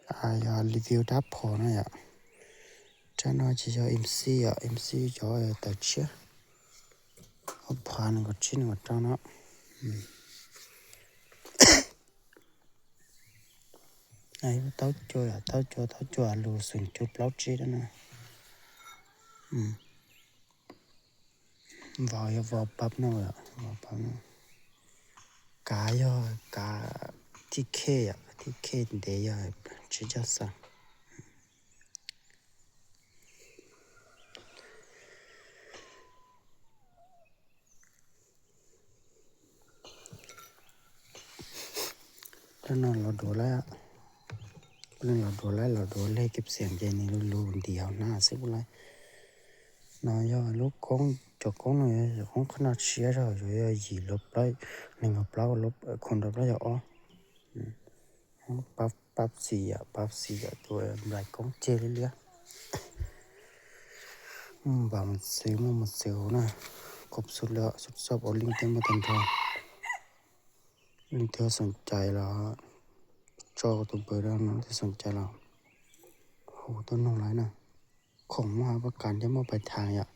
Yog review dab phom no yom. Rab no ces yog MC yom, MC cov tawm tshiab. Ob phav nees nkaum tsib nees nkaum rau no. Taub cua yom, taub cua, taub cua lus xoom cuaj plaub tsib dab no. Vau yog vau pab no, vau pab no. Kav yog kav thib khej yom, thib khej ntev yog tsib caug xees. Rab no los duav lawm, los duav lawm, los duav lej kib xeem ces nws lug lug ntim hauv hnab xwb puas laib. No yog lub koob, cov koob no yog cov koob qhov no tshiab zog, yuav yog yim lub plaub, nees nkaum plaub, khoom rau plaub yog ob. Pab xis yom, pab xis yom, tus nplais koob ceg liab liab. Muaj npam mus txwv, muaj mus txwv hauv na. Koob xub lawm, xub txoj ua leej twg muaj tag nrho. Leej twg xoom cai los tso tus npawb no, leej twg xoom cai los hu tuaj noog lawm na. Khoom muaj hab pab kas thiab muaj pais thaam yom.